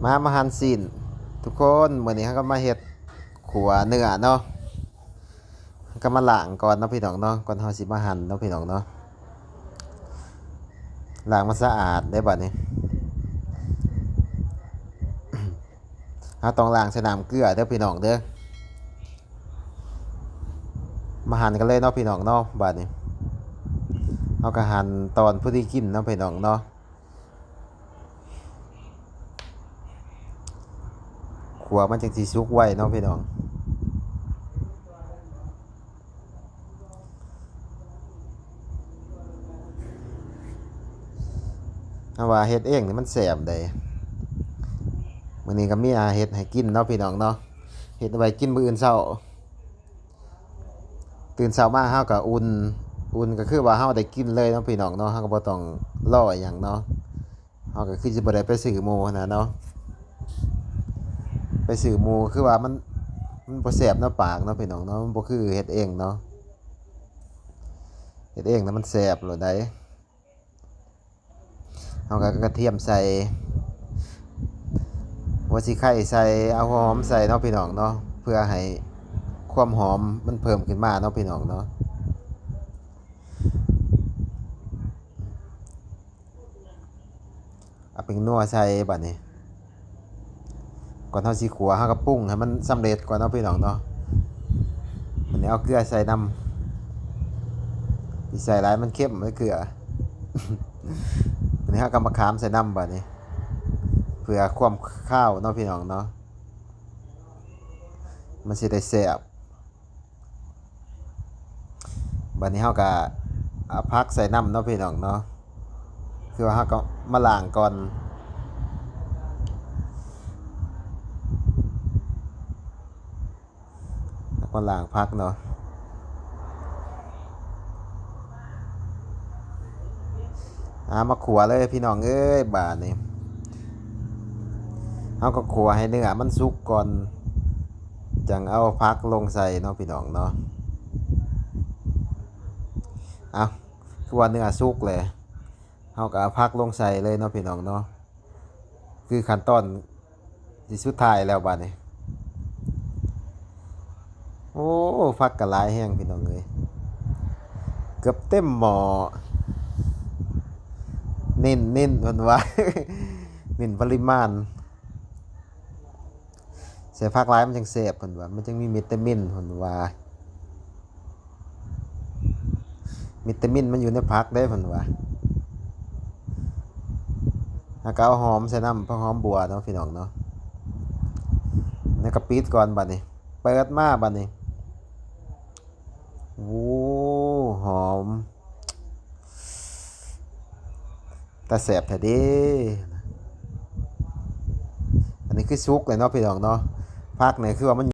ມາ ມາຫັນຊີ້ນທຸກຄົນ. ມື້ນີ້ເຮົາກໍມາເຮັດຂົ້ວເນື້ອເນາະ. ເຮົາກໍມາລ້າງກ່ອນເນາະພີ່ນ້ອງເນາະ, ກ່ອນເຮົາຊິມາຫັນເນາະພີ່ນ້ອງເນາະ. ລ້າງມັນສະອາດເດ້ບັດນີ້. ເຮົາຕ້ອງລ້າງໃສ່ນ້ຳເກືອເດີພີ່ນ້ອງເດີ. ມາຫັນກັນເລີຍເນາະພີ່ນ້ອງເນາະ. ບາດນີ້ເຮົາກໍຫັນຕອນພໍດີກິນເນາະພີ່ນ້ອງເນາະ. ຂົ້ວມັນຈັ່ງຊິສຸກໄວເນາະພີ່ນ້ອງ. ເຮົາວ່າເຮັດເອງນີ້ມັນແຊບເດ້. ມື້ນີ້ກໍເມຍເຮັດໃຫ້ກິນເນາະພີ່ນ້ອງເນາະ, ເຮັດໄວ້ກິນມື້ອື່ນເຊົ້າ. ຕື່ນເຊົ້າມາເຮົາກໍອຸ່ນ, ອຸ່ນກໍຄືວ່າເຮົາໄດ້ກິນເລີຍເນາະພີ່ນ້ອງເນາະ, ເຮົາກໍບໍ່ຕ້ອງລໍອີ່ຫຍັງເນາະ. ເຮົາກໍຄືຊິບໍ່ໄດ້ໄປຊື້ໝູ່ຫັ້ນນະເນາະ, ໄປຊື້ໝູ່ຄືວ່າມັນ, ມັນບໍ່ແຊບເນາະປາກເນາະພີ່ນ້ອງເນາະ, ມັນບໍ່ຄືເຮັດເອງເນາະ. ເຮັດເອງນະມັນແຊບໂລດໃດ໋. ເຮົາກໍກະທຽມໃສ່, ຫົວສີໄຄໃສ່, ເອົາຫົວຫອມໃສ່ເນາະພີ່ນ້ອງເນາະ, ເພື່ອໃຫ້ຄວາມຫອມມັນເພີ່ມຂຶ້ນມາເນາະພີ່ນ້ອງເນາະ. ເອົາແປ້ງນົວໃສ່ບາດນີ້. ກ່ອນເຮົາຊິຂົ້ວ ເຮົາກໍປຸງໃຫ້ມັນສຳເລັດກ່ອນເນາະພີ່ນ້ອງເນາະ. ບາດນີ້ເອົາເກືອໃສ່ນຳ, ຊິໃສ່ຫຼາຍມັນເຄັມເດ້ເກືອ. ບາດນີ້ເຮົາກໍມາຂາມໃສ່ນຳບາດນີ້ ເພື່ອຄວາມຄາວເນາະພີ່ນ້ອງເນາະ, ມັນຊິໄດ້ແຊບ. ບາດນີ້ເຮົາກໍເອົາຜັກໃສ່ນຳເນາະພີ່ນ້ອງເນາະ, ຄືວ່າເຮົາກໍມາລ້າງກ່ອນ, ເຮົາກໍລ້າງຜັກເນາະ. ອາ ມາຂົ້ວເລີຍພີ່ນ້ອງເອີຍ. ບາດນີ້ເຮົາກໍຂົ້ວໃຫ້ເນື້ອມັນສຸກກ່ອນ ຈັ່ງເອົາຜັກລົງໃສ່ເນາະພີ່ນ້ອງເນາະ. ເອົາ ຄືວ່າເນື້ອສຸກແລ້ວ ເຮົາກໍເອົາຜັກລົງໃສ່ເລີຍເນາະພີ່ນ້ອງເນາະ. ຄືຂັ້ນຕອນທີ່ສຸດທ້າຍແລ້ວບາດນີ້. ໂອ້ ຜັກກໍຫຼາຍແຮງພີ່ນ້ອງເອີຍ, ເກືອບເຕັມໝໍ້. ເນັ້ນ, ເນັ້ນເພິ່ນວ່າ ເນັ້ນປະລິມານ. ໃສ່ຜັກຫຼາຍມັນຈັ່ງແຊບເພິ່ນວ່າ, ມັນຈັ່ງມີວິຕາມິນເພິ່ນວ່າ. ວິຕາມິນມັນຢູ່ໃນຜັກເດ້ເພິ່ນວ່າ. ແລ້ວກໍເອົາຫອມໃສ່ນຳ, ຜັກຫອມບົວເນາະພີ່ນ້ອງເນາະ. ແລ້ວກໍປິດກ່ອນບາດນີ້, ເປີດມາບາດນີ້. ໂອ້ ຫອມ. ຕາແຊບແທ້ເດ້. ອັນນີ້ຄືສຸກແລ້ວເນາະພີ່ນ້ອງເນາະ, ຜັກນີ້ຄືວ່າມັນ